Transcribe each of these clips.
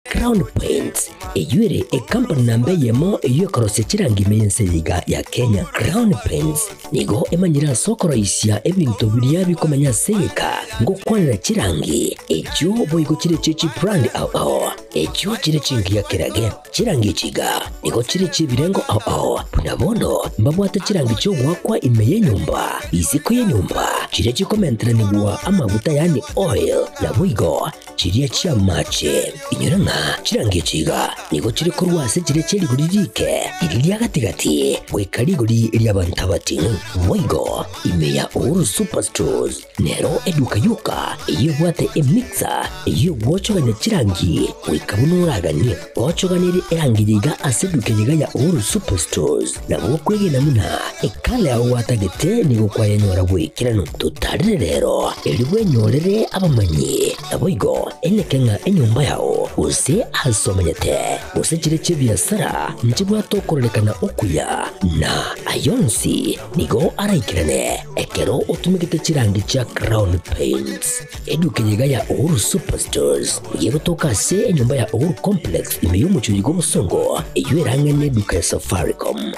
Crown Paints, eyio ere ekampani namba eyemo eyio ekorosia chirangi ime y'ense eye iga ya Kenya. Crown Paints nigo emanyire ase okoroisia ebinto biria bikomenya ase egeka ngokwanera chirangi echio boigo chire chie chibrand ao ao echio chire chingiya kerage. Chirangi echi iga nigo chire chi'ebirengo ao ao buna bono mbabwate chirangi chi'ogoakwa ime y'enyomba, isiko y'enyomba, chiria chikomenteranigwa amaguta yaani oil, naboigo Chiria chi'amache. Inyora ng'a chirangi echi iga nigo chire korwa ase chiria chie rigori riike, riria ria gati-gati, goika rigori ri'abanto abating'u. Boigo, ime ya Uhuru Superstores nero eduka yoka eyio ebwate emixer eyio egwochogania chirangi goika buna oraganie. Gochoganerie erangi eye iga ase eduka eye iga ya Uhuru Superstores, nabo okwegena buna ekala yao gwatagete nigo kwayenyora bw'ekeranu. Totarere rero, erio bwenyorere abamanyi, naboigo eneke ng'a enyomba yao, gose aase omenyete, gose chire chi'ebiasara nchibwate okororekana okuya, na ayio onsi nigo araikerane ekero otumegete chirangi chia Crown Paints. Eduka eye iga ya Uhuru Superstores nigo egotoka ase enyomba ya Uhuru Complex ime y'omochie oyo bw'obosongo, eyio erang'e neduka ya Safaricom.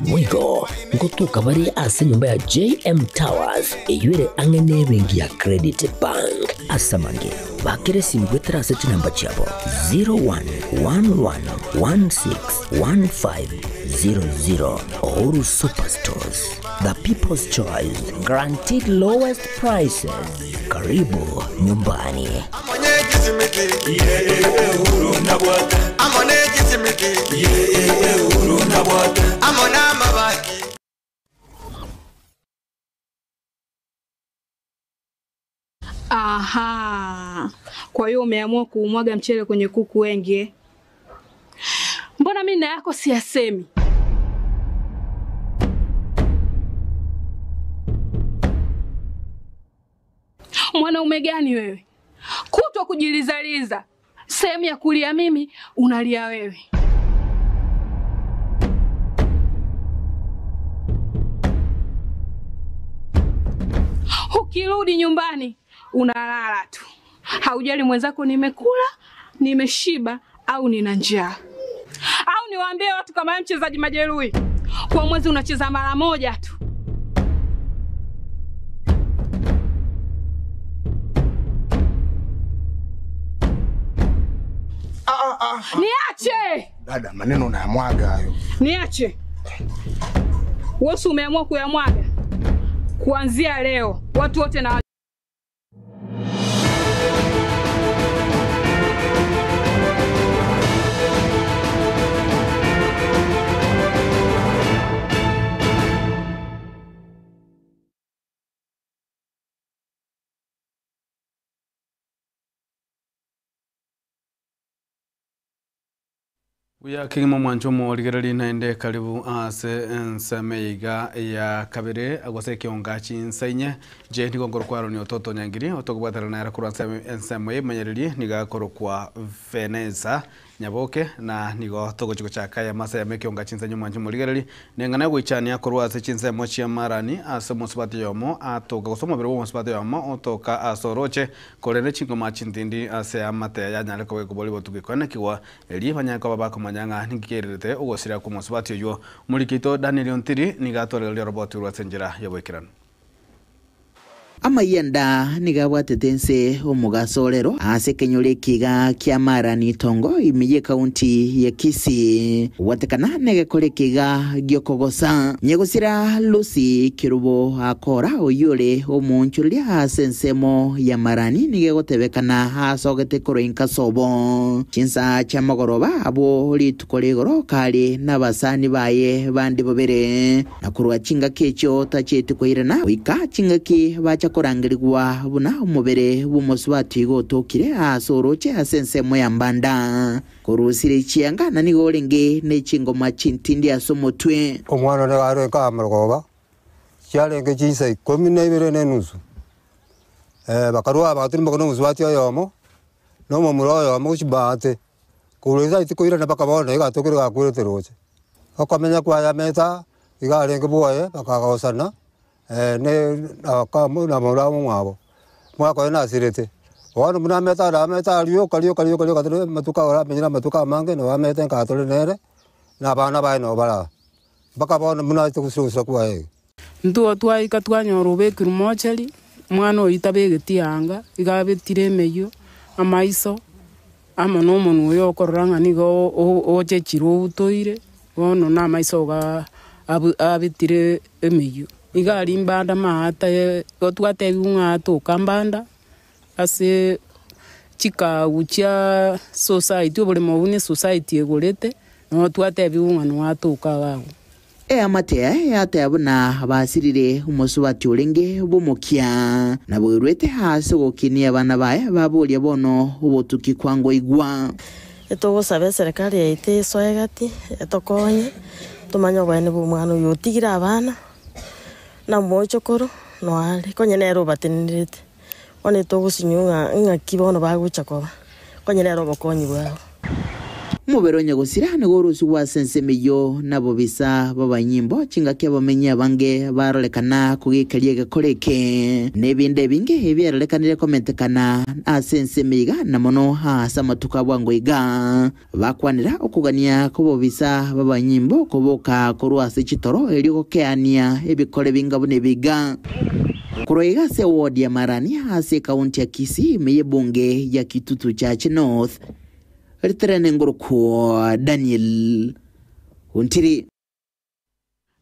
Boigo ngotoka bare ase enyomba ya JM Towers eyio ere ang'e nebenki ya Credit Bank. Ase amange, bakera esimi goetera ase chinamba chiabo 0111161500. Uhuru Superstores, the people's choice, guaranteed lowest prices. Karibu nyumbani. Aha. Kwa hiyo umeamua kuumwaga mchele kwenye kuku wengi eh? Mbona mimi na yako siyasemi? Mwanaume gani wewe? Kutwa kujilizaliza, sehemu ya kulia mimi unalia wewe. Ukirudi nyumbani unalala tu, haujali mwenzako nimekula, nimeshiba au nina njaa. Au niwaambie watu kama wewe mchezaji majeruhi, kwa mwezi unacheza mara moja tu. Niache, Dada, maneno unayamwaga hayo. niache. Wewe si umeamua kuyamwaga? Kuanzia leo watu wote na Buya kegima omwancho omorigereri naende karibu ase ensemo eye iga ya kabere gose ekionga chinsa inye nche nigo nkorokwa Aaron Ototo Nyangiri otokobwaterana nere korwa ase ensemo eye emanyereri nigo akorokwa Venesa Nyaboke na nigo togochi gochaka aya masa yamo ekionga chinsa inye omwancho omorigereri neng'ana yogoichania korwa ase chinsemo chia marani ase omosubati oyomo atoka gose omobere bwa omosubati oyomo otoka ase oroche korende chingoma chintindi ase amate yanyare koba ekobori botuko ekoenekigwa Erio banyare koba bakomanya ng'a ninki kererete ogosira kw'omosubati oyio. Omoriki oito Daniel Ontiri nigo atorereria oroboti orwo ase enchera y'oboikeranu. Amayianda nigo abwatete ense omogaso orero ase ekenyoro ekiga kia Marani Itongo ime y'ekaunti ya Kisii gwatekana negekora ekiga giokogosa. Nyegosira Lucy Kerubo akora oyio ore omoonchoreria ase ensemo ya Marani nigo egotebekana asogete korwa inka sobo. Chinsa chi'amagoroba abwo rituko rigoro kare nabasani baye bande babere, na korwa chingaki echio tachieti koirana goika chingaki bacha korangerigwa buna omobere bw'omosubati igo otokire aase orooche ase ensemo ya mbanda. Korusire chianga na nigo orenge ne chingoma chintindi ase omotwe. Omwana one arenge amorogoba, chiarenge chinsa ikomi na ibere na enusu. Bakarua bagatirimboka nomosubati oyomo, na omomura oyomo gochia baate, korwa inse aiti koirana mpaka bono iga atokire gakwerete roche. Okomenya kwaye ameta, iga arenge bwoye, bakagosana, ne na momura omwabo, omwaka oye nasirete. Bono buna amete are amete aria rioka rioka rioka rioka tore amatuko aya oramenyire amatuko amange nabo amete nkaa tore nere, na abana baye nabo bare aa. Mpaka bono buna aete gosira ogosira kwaye iga. Intwe twaika twanyora obekirwe mochari, omwana oyio tabegeti eanga, iga abetire emeyio, amaiso, amo na omonwa oyo okorora ng'a nigo ochechire obutoire, bono na amaiso iga abetire emeyio. Iga aria mbanda maate igo twatebiwa ng'a atoka mbanda, ase chikagu chia society, oboremo obwo ne society egorete, nabo twatebiwa ng'a noe atoka iga agwo. Eamate yaye yateba buna basirire omosubati orenge bw'omokia, na boirwete aase ogokinia abana baye, baboria bono obotuki kwangoigwa. Etogosaba eserekari yaito esoe gati, etokonye, tomanye oboene bwa omwana oyo otigire abana, na omochokoro noare, konye nere obatenenerete. Bono etogosinywa ng'a ng'aki bono bagocha koba, konye nere obokonyi bwabo. Omobere o nyagosira nigo orosigwe ase ensemo eyio nabobisa b'abanyimbo, chingaki abamenyi abange barorekana kogekeria egekora eke, na ebinde ebinge ebiarorekanire komentekana ase ensemo iga na mono ase amatuko a bwango iga. Bakwanera okogania kw'abobisa b'abanyimbo koboka korwa ase chitoro erio gokeania ebikore binga buna ebi iga. Korwa iga ase ewodi ya Marani ase ekaunti ya Kisii ime y'ebunge ya Kitutu Chache North, Riterene ngorokwo Daniel Ontiri.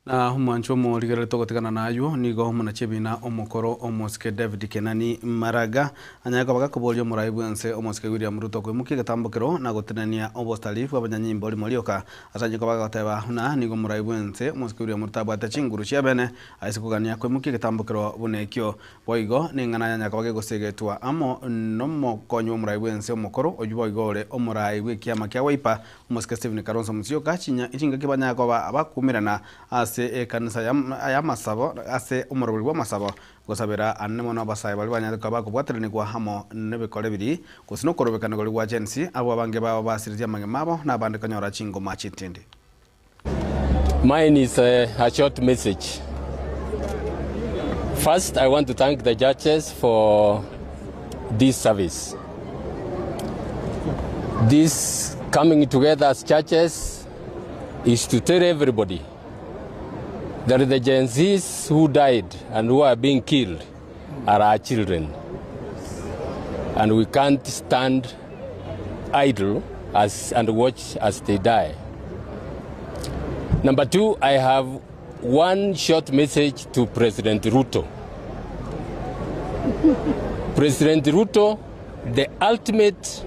Na omwancho omorigereri togotigana naywo, nigo omonachebina omokoro omosike David Kenani Maraga anyare koba gakoboria omorai bwense omosike William Ruto koimokia egetambokero na gotenenia obositari bw'abanyanyimbo rimo rioka. Ase anyare koba gagoteba buna nigo omorai bwense omosike William Ruto abwate chinguru chiabene aise kogania koimokia egetambokero buna ekio. Boigo ning'ana yanyare koba gegosegetwa amo nomokonyi bw'omorai bwense omokoro oyio boigo ore omorai bw'ekiama kia Wiper Omosike Stephen Kalonzo Musyoka, chingaki banyare koba abakuumerana ase ekanisa y'amasabo ase omoroberi bw'amasabo gosabera anene mono abasae baria banyare koba bakobwataranigwa amo nebikore biri gose nokorobekana koria gwa Gen Z abwo abange babo basiretie amagima abo na abande konyora chingoma chintindi. Mine is a, a short message. First, I want to thank the judges for this service. This coming together as churches is to tell everybody that the Gen Zs who died and who are being killed are our children. And we can't stand idle as, and watch as they die. Number two, I have one short message to President Ruto. President Ruto, the ultimate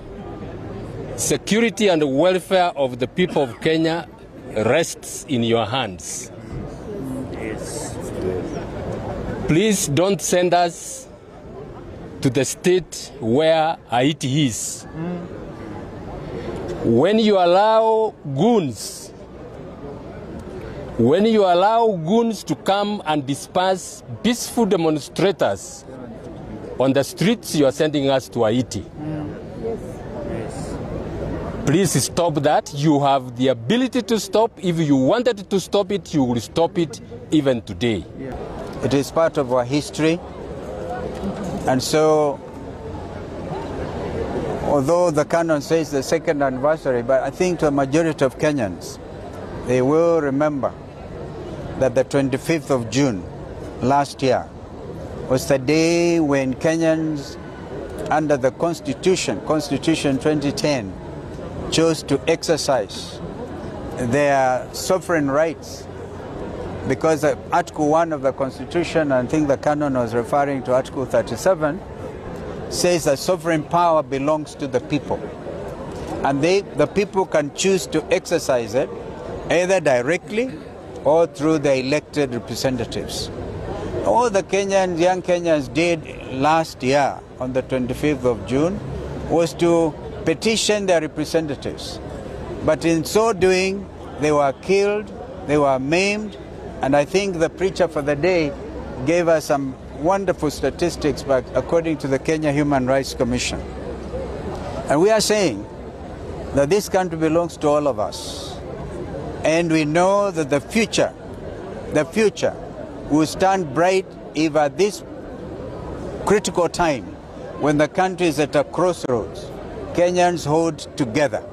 security and welfare of the people of Kenya rests in your hands. Yes. Please don't send us to the state where Haiti is. When you allow goons, when you allow goons to come and disperse peaceful demonstrators on the streets, you are sending us to Haiti. Please stop that. You have the ability to stop. If you wanted to stop it, you will stop it even today. It is part of our history. And so, although the canon says the second anniversary, but I think to the majority of Kenyans, they will remember that the 25th of June last year was the day when Kenyans, under the Constitution, Constitution 2010, chose to exercise their sovereign rights because Article 1 of the Constitution, and I think the canon was referring to Article 37, says that sovereign power belongs to the people. And they, the people can choose to exercise it either directly or through their elected representatives. All the Kenyans, young Kenyans did last year on the 25th of June was to petition their representatives. But in so doing, they were killed, they were maimed, and I think the preacher for the day gave us some wonderful statistics but according to the Kenya Human Rights Commission. And we are saying that this country belongs to all of us. And we know that the future, the future will stand bright if at this critical time When the country is at a crossroads, Kenyans hold together.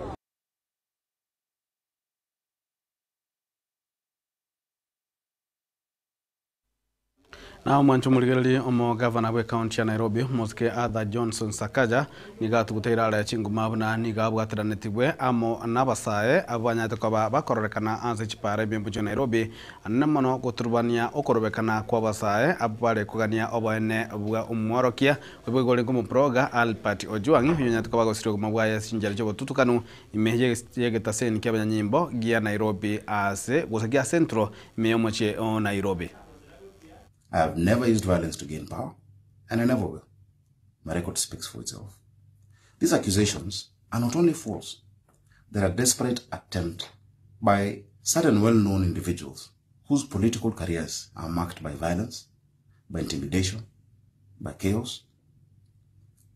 Na omwancho omorigereria omogavana bw'ecounty ya Nairobi omosike Arthur Johnson Sakaja nigo atuguteire are chinguma buna nigo abwateranetigwe amo n'abasae abwo banyarete koba bakororekana ase chipara ebiombe chia Nairobi anene mono goturubania okorobekana kw'abasae abwo bare kogania oboene bwa omworokia oboigo orenge omoproga Albert Ojwang oyio onyarete koba agosiria obogima bwaye ase chinchera chi'obotutukanu ime y'egetaseni ki'abanyanyimbo gia Nairobi ase gose gia Central ime y'omochie o Nairobi. I have never used violence to gain power, and I never will. My record speaks for itself. These accusations are not only false, they're a desperate attempt by certain well known individuals whose political careers are marked by violence, by intimidation, by chaos,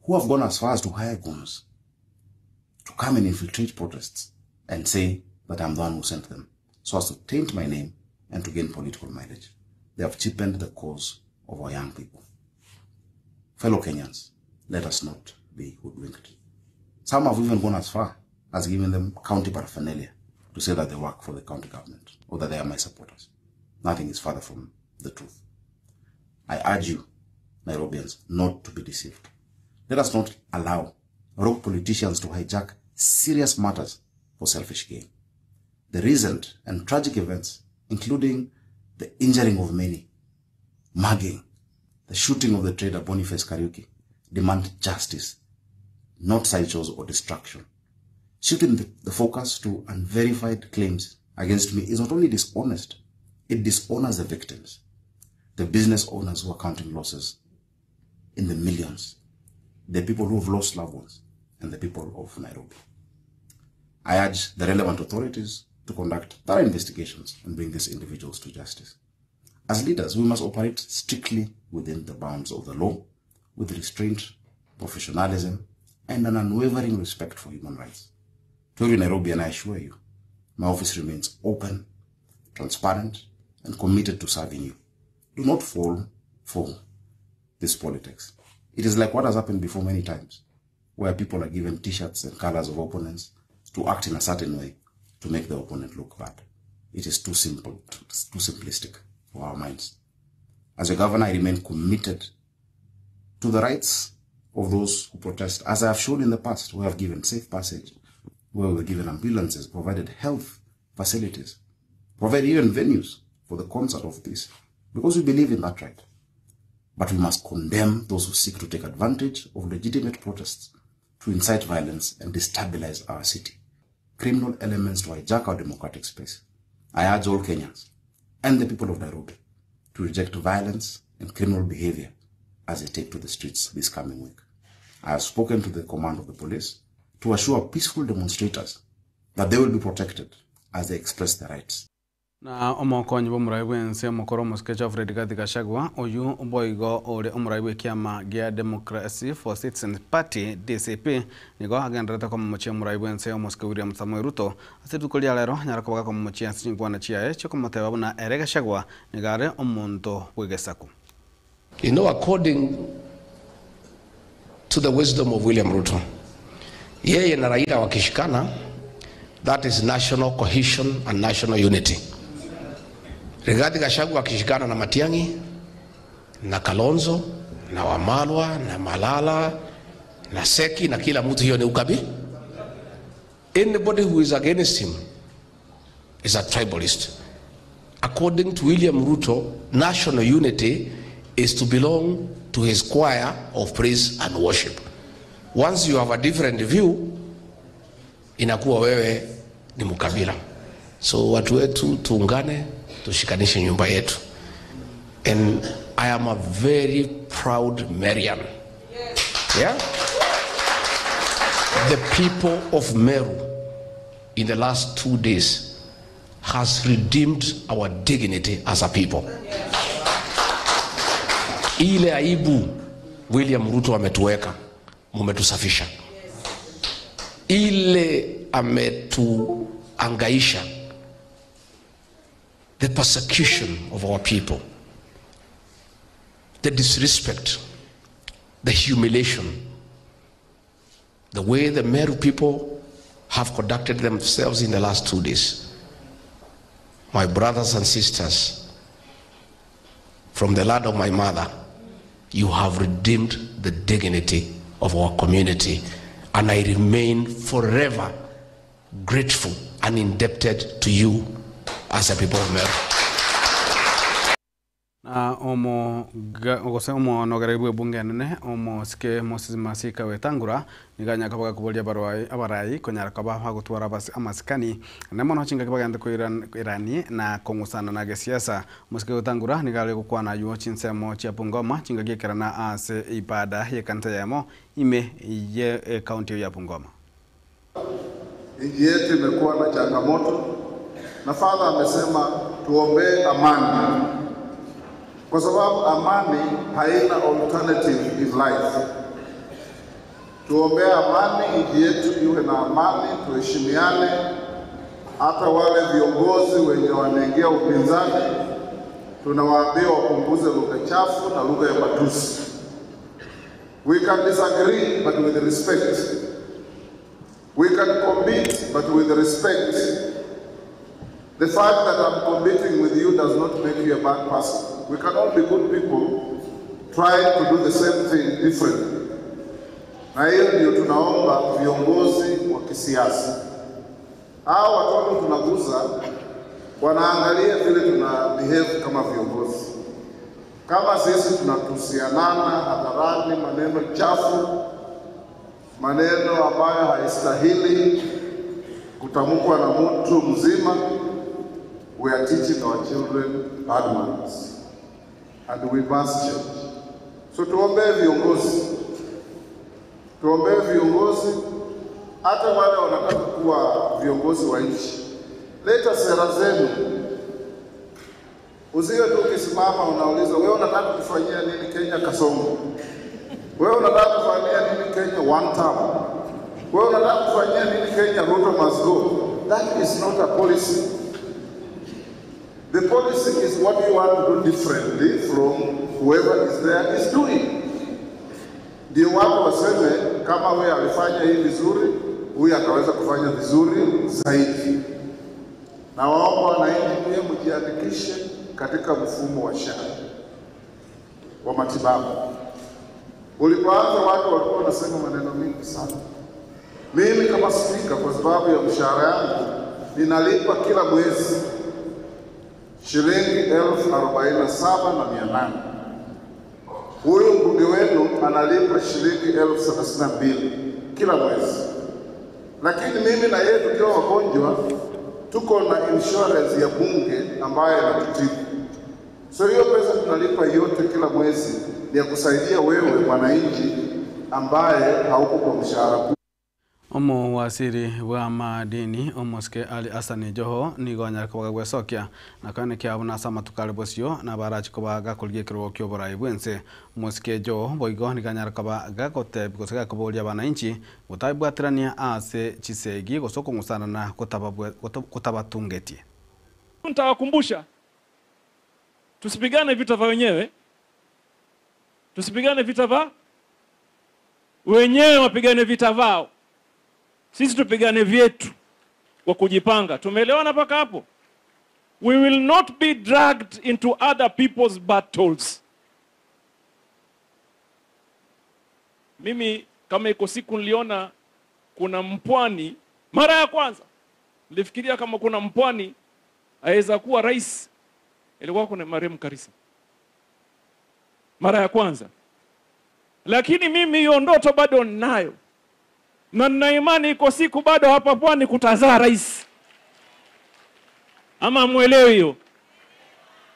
who have gone as far as to hire goons to come and infiltrate protests and say that I'm the one who sent them, so as to taint my name and to gain political mileage. They have cheapened the cause of our young people. Fellow Kenyans, let us not be hoodwinked. Some have even gone as far as giving them county paraphernalia to say that they work for the county government or that they are my supporters. Nothing is further from the truth. I urge you, Nairobians, not to be deceived. Let us not allow rogue politicians to hijack serious matters for selfish gain. The recent and tragic events, including the injuring of many, mugging, the shooting of the trader Boniface Kariuki, demand justice, not sideshows or destruction. Shifting the, the focus to unverified claims against me is not only dishonest, it dishonors the victims, the business owners who are counting losses in the millions, the people who have lost loved ones, and the people of Nairobi. I urge the relevant authorities to conduct thorough investigations and bring these individuals to justice. As leaders, we must operate strictly within the bounds of the law, with restraint, professionalism, and an unwavering respect for human rights. To every Nairobian, I assure you, my office remains open, transparent, and committed to serving you. Do not fall for this politics. It is like what has happened before many times, where people are given t-shirts and colors of opponents to act in a certain way to make the opponent look bad. It is too simple, too simplistic for our minds. As a governor, I remain committed to the rights of those who protest. As I have shown in the past, we have given safe passage, where we were given ambulances, provided health facilities, provided even venues for the concert of peace, because we believe in that right. But we must condemn those who seek to take advantage of legitimate protests to incite violence and destabilize our city. Criminal elements to hijack our democratic space. I urge all Kenyans and the people of Nairobi to reject violence and criminal behavior as they take to the streets this coming week. I have spoken to the command of the police to assure peaceful demonstrators that they will be protected as they express their rights. Na omokonyi bw'omorai bw'ense omokoro omosike Geoffrey Rigathi Gachagua oyu boigo ore omorai bw'ekiama gia Democracy for Citizens Party DCP nigo agenderete komomochia omorai bw'ense omosike William Samoei Ruto ase rituko ria rero anyare koba gakomomochia ase chinkwana chiaye chiokomoteba buna ere Gachagua nigo are omonto bw'egesaku. You know, according to the wisdom of William Ruto, yeye na Raila wakishikana, that is national cohesion and national unity. Rigathi Gachagua akishikana na Matiang'i na Kalonzo na Wamalwa na Malala na Seki na kila mtu, hiyo ni ukabi. Anybody who is against him is a tribalist. According to William Ruto, national unity is to belong to his choir of praise and worship. Once you have a different view, inakuwa wewe ni mkabila. So watu wetu tuungane, tushikanishe nyumba yetu. And I am a very proud Merian. Yeah? The people of Meru in the last 2 days has redeemed our dignity as a people. Ile aibu William Ruto ametuweka, mumetusafisha. Ile ametuangaisha, the persecution of our people, the disrespect, the humiliation, the way the Meru people have conducted themselves in the last 2 days. My brothers and sisters, from the land of my mother, you have redeemed the dignity of our community, and I remain forever grateful and indebted to you as a people of Meru. Na omo gose omonogere bwe bunge enene omosike Moses Masika Wetangula nigo anyaka bagakoboria abarwai abarai konyara koba bagotwara amasikani na mono chingaki bagende koirani na kong'usana na gesiasa. Omosike Wetangula nigo are gokwana aywo chinsemo chia Bungoma chingaki ekerana ase ibada ya ekanisa yemo ime ye ekaunti ya Bungoma. Nchi yetu imekuwa na changamoto na Father amesema tuombee amani, kwa sababu amani haina alternative in life. Tuombee amani, nchi yetu iwe na amani, tuheshimiane. Hata wale viongozi wenye wanaingia upinzani tunawaambia wapunguze lugha chafu na lugha ya matusi. We can disagree but with respect. We can compete, but with respect. The fact that I'm competing with you does not make you a bad person. We can all be good people trying to do the same thing differently. Na hiyo ndio tunaomba viongozi wa kisiasa. Hao watoto tunaguza, wanaangalia vile tuna behave kama viongozi. Kama sisi tunatusianana hadharani maneno chafu, maneno ambayo haistahili kutamkwa na mtu mzima, we are teaching our children bad manners and we must change. So tuombee viongozi, tuombee viongozi, hata wale wanataka kuwa viongozi wa nchi. Leta sera zenu, usiwe tu ukisimama unauliza wewe unataka kufanyia nini Kenya Kasongo, wewe unataka kufanyia nini Kenya one term, wewe unataka kufanyia nini Kenya Ruto must go. That is not a policy. The policy is what you want to do differently from whoever is there is doing. Ndio watu waseme kama wewe alifanya hii vizuri, huyu ataweza kufanya vizuri zaidi. Na waomba wananchi pia mjiandikishe katika mfumo wa SHA wa matibabu. Ulipoanza watu walikuwa wanasema maneno mingi sana. Mimi kama spika, kwa sababu ya mshahara yangu ninalipa kila mwezi shilingi 47,800. Huyu mbunge wenu analipa shilingi 32,000 kila mwezi, lakini mimi na yeye tukiwa wagonjwa tuko na insurance ya bunge ambayo inatutibu. So hiyo pesa tunalipa yote kila mwezi ni ya kusaidia wewe mwananchi ambaye hauko kwa mshahara. Omo wasiri bwa madini omosike Ali Hassan Joho nigo anyara kobaga gwesokia na kane kiabo nase amatukare bosio na barachi koba gakorigia ekerogo kia oborai bwense. Omosike Joho boigo nigo anyara koba gagotebi gose gakoboria abananchi gotabwaterania ase chisegi gose okong'usanana kotabatungetie. Nitawakumbusha tusipigane vita vya wenyewe, tusipigane vita vya wenyewe, wapigane vita vao, sisi tupigane vyetu kwa kujipanga. Tumeelewana mpaka hapo? We will not be dragged into other people's battles. Mimi kama iko siku niliona kuna mpwani, mara ya kwanza nilifikiria kama kuna mpwani aweza kuwa rais, ilikuwa kuna marehemu Karisa, mara ya kwanza. Lakini mimi hiyo ndoto bado ninayo, na nina imani iko siku bado hapa pwani kutazaa rais. Ama mwelewe hiyo?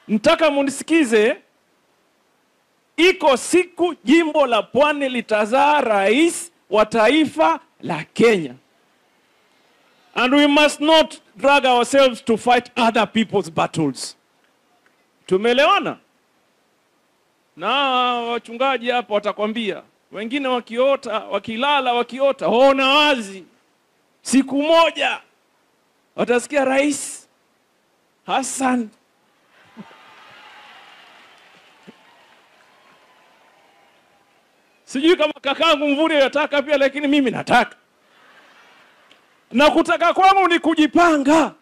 Nataka munisikize. Iko siku jimbo la Pwani litazaa rais wa taifa la Kenya. And we must not drag ourselves to fight other people's battles. Tumeelewana? Na wachungaji hapa watakwambia, wengine wakiota, wakilala wakiota, waona wazi. Siku moja watasikia Rais Hassan. Sijui kama kakangu Mvurya yataka pia, lakini mimi nataka, na kutaka kwangu ni kujipanga.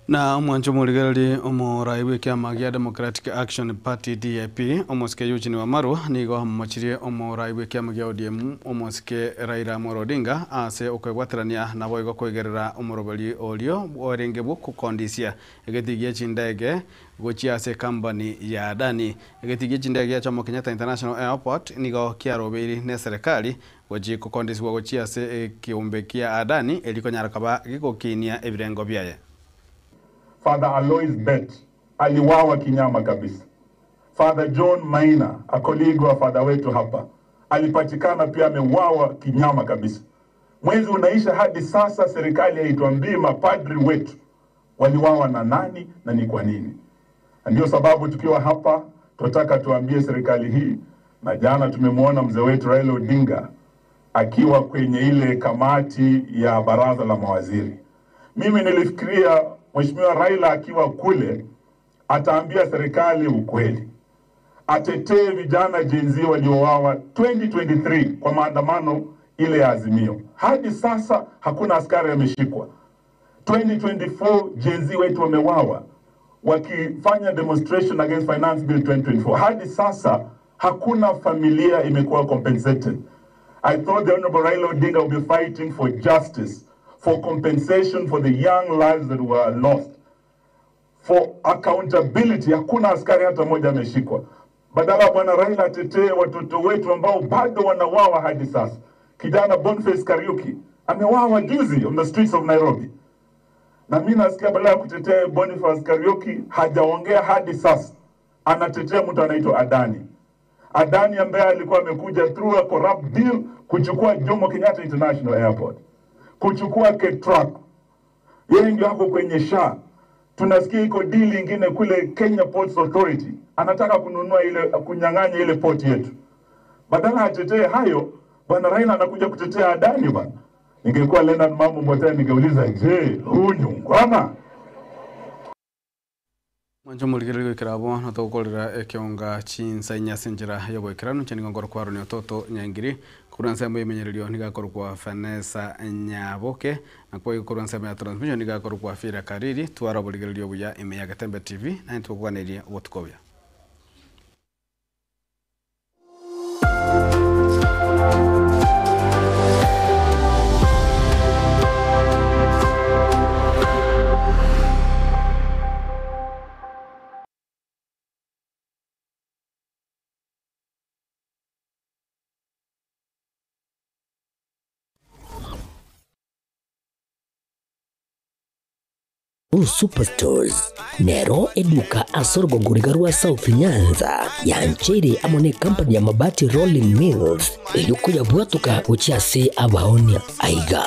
Na omwancho omorigereri omorai bwa ekiama gia Democratic Action Party DAP omosike Eugene Wamalwa nigo amomochirie omorai bwa ekiama gia ODM omosike Raila Amolo Odinga ase okoebwaterania naboigo koigerera omoroberi orio orenge bw'okokondisia egetii gie chindege gochia ase ekampani ya Adani. Egetii gie chindege gia Jomo Kenyatta International Airport nigo kiarobeiri neserekari gochi kokondisiwa gochia ase ekeombe kia Adani eri konyara koba gegokinia ebirengo biaye. Father Alois Bett aliwawa kinyama kabisa. Father John Maina, a colleague wa father wetu hapa, alipatikana pia amewawa kinyama kabisa. Mwezi unaisha hadi sasa serikali haituambii mapadri wetu waliwawa na nani na ni kwa nini. Na ndio sababu tukiwa hapa tunataka tuambie serikali hii, na jana tumemwona mzee wetu Raila Odinga akiwa kwenye ile kamati ya baraza la mawaziri. Mimi nilifikiria Mheshimiwa Raila akiwa kule ataambia serikali ukweli, atetee vijana Gen Z waliouawa 2023 kwa maandamano ile ya Azimio. Hadi sasa hakuna askari ameshikwa. 2024 Gen Z wetu wamewawa wakifanya demonstration against finance bill 2024. Hadi sasa hakuna familia imekuwa compensated. I thought the Honorable Raila Odinga would be fighting for justice, for compensation for the young lives that were lost, for accountability. Hakuna askari hata mmoja ameshikwa. Badala ya bwana Raila atetee watoto wetu ambao bado wanawawa hadi sasa. Kijana Boniface Kariuki amewawa juzi on the streets of Nairobi, na mimi nasikia badala ya kutetea Boniface Kariuki hajaongea hadi sasa, anatetea mtu anaitwa Adani. Adani ambaye alikuwa amekuja through a corrupt deal kuchukua Jomo Kenyatta International Airport, kuchukua KETRAC. Yeye ndio ako kwenye SHA. Tunasikia iko deal ingine kule Kenya Ports Authority, anataka kununua ile, kunyang'anya ile port yetu. Badala atetee hayo, bwana Raila anakuja kutetea Adani bwana. Ningekuwa Leonard Mambo Mbote ningeuliza, je, huu ni ungwana? Mwancho murigereri goikera bo notogokorera ekeonga chinsa inya ase enchera ya oboikeranu inche nigo nkoro kwarwania ototo nyangiri korwa ensemo ya emenyererio niga akorokwa Vanessa Nyaboke na kwa korwa ensemo ya transmission niga akorokwa Fira Kariri twara oborigereria obuya ime ya Getembe TV naye ntogokwaneria obotuko obuya. Superstores nero eduka ase orogongo riga rwa South Nyanza yancheire amo ne company ya Mabati Rolling Mills erio koyabwatoka gochia ase abaonia aiga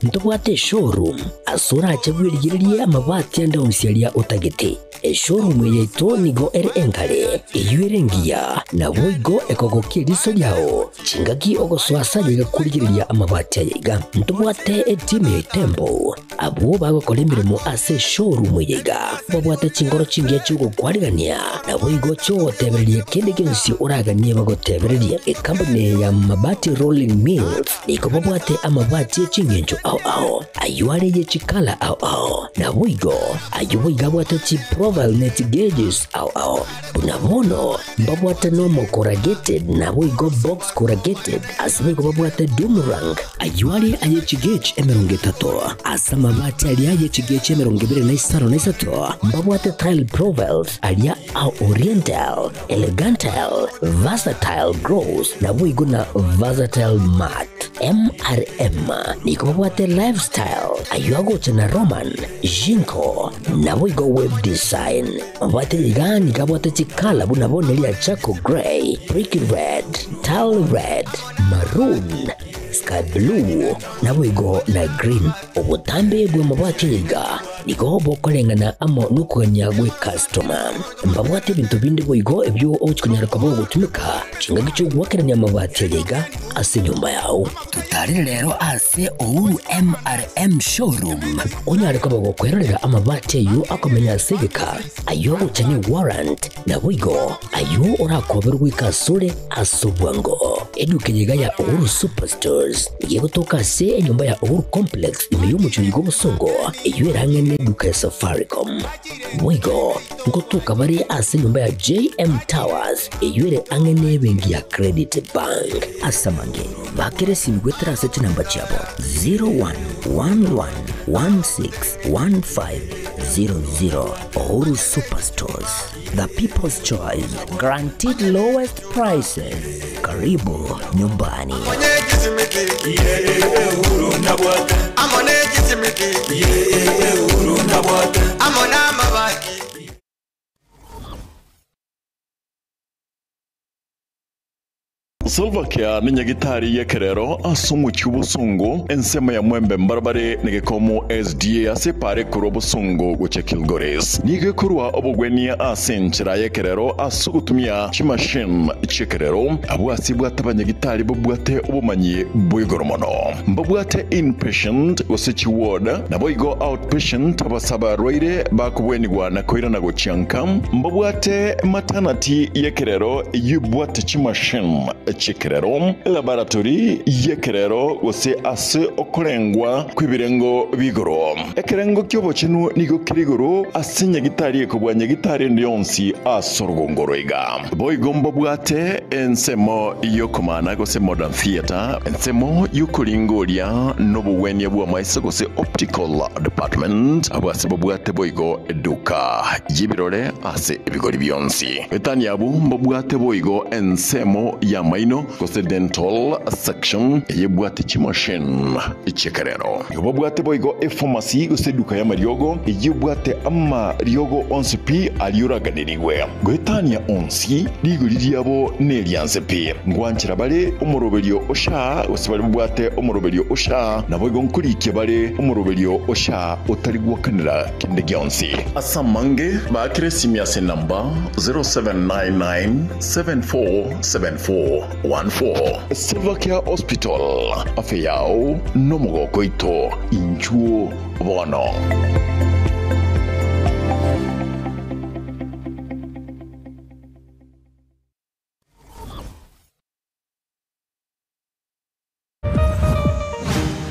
ntobwate eshowroom ase orache bwerigererie amabati ande onsi aria otagete. Eshowroom eye yaito nigo ere enkare eywo ere engiya naboigo ekogokia eriso riao chingaki ogosoa ase aye igakorigereria amabati aya iga. Ntobwate etimu ya Itembo abwo bagokora emeremo ase eshowroom eye iga babwate chingoro chingiya chiogokwarigania naboigo chiogotebereria kende gionsi oraganie bagotebereria. Ekampuni ya Mabati Rolling Mills nigo babwate amabati echingencho ao ao ayo are ye chikala ao ao naboigo ayo boigo abwate chi profile net gauges ao ao buna bono mbabwate normal corrugated naboigo box corrugated ase boigo babwate doom rank ayo are aye chigauge emerongo etato ase amabati aria aye chigauge emerongo ebere na isano na isato mbabwate tile profiles aria ao oriental elegantal versatile gross naboigo na versatile mat MRM nigo babwate lifestyle ayo agocha na Roman Jinko naboigo web design babwate iga niga abwate chikala buna bono eria charcoal grey brick red tile red maroon sky blue naboigo na green obotambe bwa mabati iga Nigo bokoreng'ana amo nokogania gw'ekastoma. Mbabwate ebinto binde boigo ebio ogochia konyara koba ogotumeka chingaki chi'ogoakerania amabati aya iga ase enyomba yao. Totarere rero ase Uhuru MRM Showroom onyare koba gokwerorera amabati ayio akomenya ase egeka, ayio ogocha ne warrant, naboigo ayio orakoberwe goika asore ase obwango. Eduka eye iga ya Uhuru Superstores nigo egotoka ase enyomba ya Uhuru Complex ime y'omochie oyo bw'obosongo, eyio erang'e neduka ya Safaricom. Boigo ngotoka bare ase enyomba ya JM Towers eyio ere ang'e nebenki ya Credit Bank. Ase amange, bakera esimi goetera ase chinamba chiabo 0111161500. Uhuru Superstores, the people's choice, guaranteed lowest prices. Karibu nyumbani. Silvercare nenyagitari y'ekerero ase omochie obosongo ensemo ya Mwembe mbarabare negekomo SDA ase epara ekorwa Bosongo gochia Kilgoris. Nigo ekorwa obogwenia ase enchera y'ekerero ase ogotumia chimachine chi'ekerero. Abwo ase bwate abanyagitari babwate obomanyi bwa igoro mono. Mbabwate inpatient gose chiward, naboigo outpatient abase abarwaire bakobwenigwa na koirana gochia nka. Mbabwate maternity y'ekerero eyio ebwate chimachine chi'ekerero, elaboratory y'ekerero gose ase okorengwa kw'ebirengo bi'igoro. Ekerengo ki'obochenu nigo kere igoro ase nyagitari ekobua nyagitari ende yonsi ase orogongo roiga. Boigo mbabwate ensemo y'okomana gose modern theatre, ensemo y'okoringoria nobogwenia bw'amaiso gose optical department, abwo ase babwate boigo eduka y'ebirore ase ebigori bionsi. Etani abwo mbabwate boigo ensemo y'amaino gose dental section eyebwate chimachine chi'ekerero. Nigo babwate boigo epharmacy gose eduka y'amariogo eyebwate amariogo onsi pi aria oraganerigwe. Goetania onsi, rigori riabo nerianse pi. Ngwanchera bare omoroberio o SHA gose baria babwate omoroberio o SHA, naboigo nkorikia bare omoroberio o SHA otari gwakanera kende gionsi. Ase amange, baakere esimi ase enamba 0799747414. Silvercare Hospital, afya yao nomogoko oito, inchuo bono.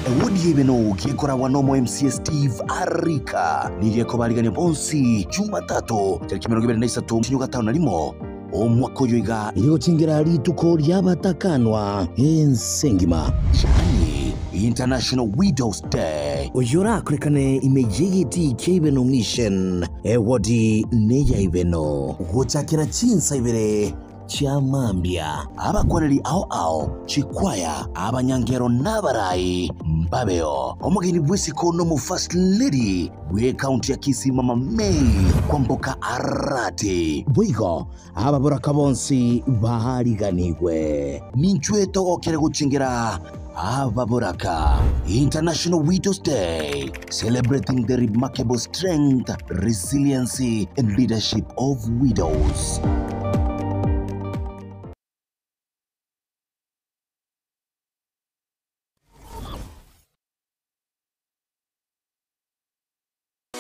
Ewodi y'Ebeno gekoragwa n'omo MCA Steve Arika nigo ekobarigania bonsi Jumatatu tariki 23 omotienyi o gatano na rimo omwaka oyo iga. Erio gochingera rituko ri'abatakanwa ense engima, yaani International Widows Day. Oyio orakorekane ime y'egetii kia Ibeno Mission, ewodi neya Ibeno. Gochakera chinsa ibere chia mambia, abakwaneri ao ao, chikwaya, abanyangero na abarai mbabeo. Omogeni bw'isiko nomo First Lady bw'ecounty ya Kisii Mama May Kwamboka Arati. Boigo ababoraka bonsi baariganigwe. Ninchwe togokere gochengera ababoraka. International Widows Day, celebrating the remarkable strength, resiliency and leadership of widows.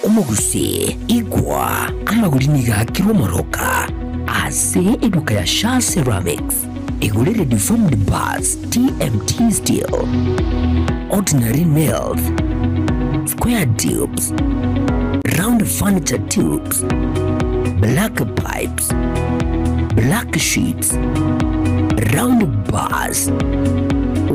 Omogusii, igwa, amagori nigo aakirwe omoroka ase eduka ya Shaa Ceramics. Igorere deformed bars, TMT steel, ordinary nails, square tubes, round furniture tubes, black pipes, black sheets, round bars,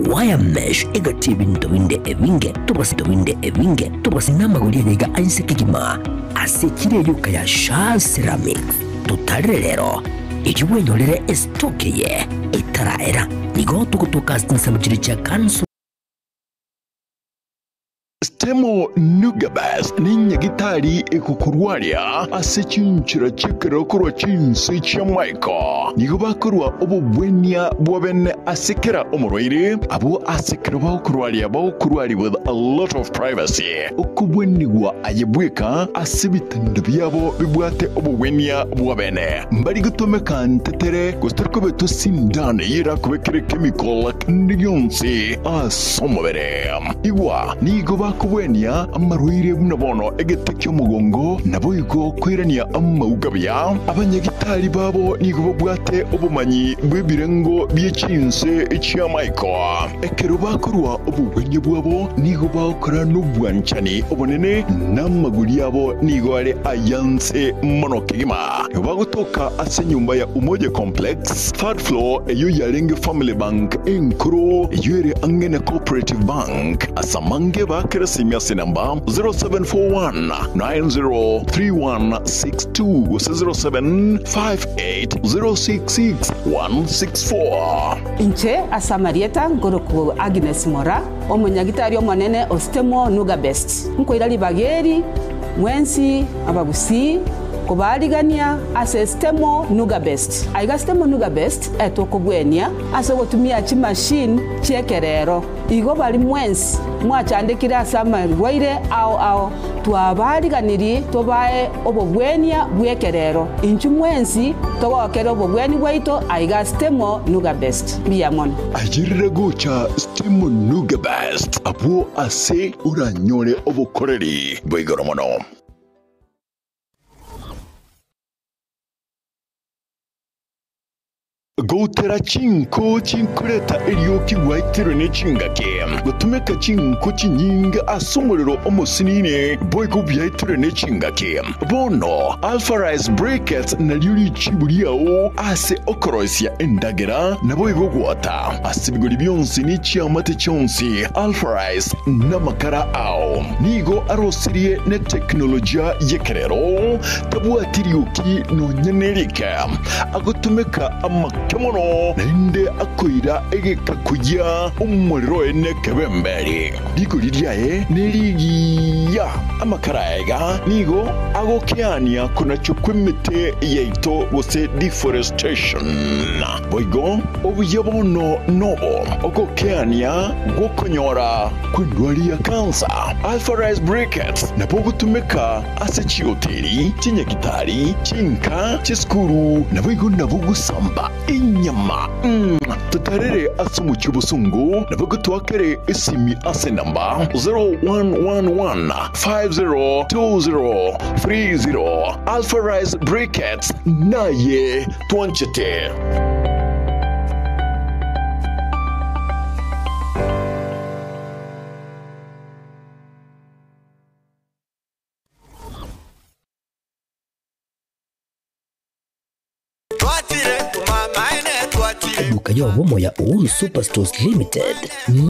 wire mesh egati ebinto binde ebinge tobase binde ebinge tobase namagori ayaiga ainse kegima ase echiro eyoka ya Shaa Ceramics. Totarere rero erio bwenyorere estock eye etaraera. Nigo togotoka ase chinsemo chiria chia Council. Stemo Nugabes ni nyagitari ekukurwaria ase chinchira chikero chinse chia Michael. Nigo bakorwa obobwenia bwabene ase kera omorwaire abo ase kero bakurwaria bakurwari with a lot of privacy. Okubwenigwa ayebweka ase bitendo byabo bibwate obobwenia bwabene. Mbari gutomeka ntetere gostariko sindane yira kubekere chemical ndiyonse asomobere. Igwa nigo bakubwenia amarwaire buna bono egete ky'omugongo nabo igo kwirania amaugabya abanyagitari babo nigo babwate obumanyi bw'ebirengo by'echinse chia Michael. Ekero bakorwa obubwenye bwabo nigo bakora n'obwanchani obonene n'amaguri yabo nigo are ayanse mono kegima. Bagotoka ase nyumba ya Umoja Complex third floor eyo yarenge Family Bank enkuru eyo ere angene Cooperative Bank asamange bakere simia namba 0741 903162 0758 066 164. Inche asamarieta ngoroku Agnes Mora omunyagitari omonene ostemo Nuga Best nkoira libageri mwensi abagusi kubaligania ase stemo Nuga Best aiga stemo Nuga Best etokobwenia ase gotumia chimachine chiekerero igo bali mwensi mwachandikira ase amarwaire ao ao twabaliganiri tobae obobwenia bwekerero inchu mwensi togokera obobweni bwaito aiga stemo Nuga Best biyamon ayirire gocha stemo Nuga Best abo ase uranyore obukoreri bwigoro mono. Gotera chinko chinkureta erioki gwaitire n'echingake gotumeka chinko chinyinga ase omorero omosinini boigo byaitire n'echingake bono Alpha Rice Briquettes naryo richibu riao ase okoroisia endagera nabo igo gwota ase ebigori bionsi n'echiamate chionsi. Alpha Rice n'amakara ao nigo arosirie ne teknolojia yekerero tabwati rioki nonyenerike agotumeka kemono nende akoira egekakuya omuriro ene kebemberi rigori ryaye nerigiya amakara ega nigo agokeania kunacho kwemete yaito gose deforestation boigo obuya bono nobo ogokeania gokonyora kwendwari ya kansa. Alpha Rice Briquettes nabo gotumeka ase chioteri chinyagitari chinka chisukuru nabo igo nabo gusamba inyama. Tutarere ase omuchi obusungu nabo gotwakere esimi ase namba 0111 502030. Alpha Rice Briquettes naye twanchete. Eduka y'obomo ya Uhuru Superstores Limited.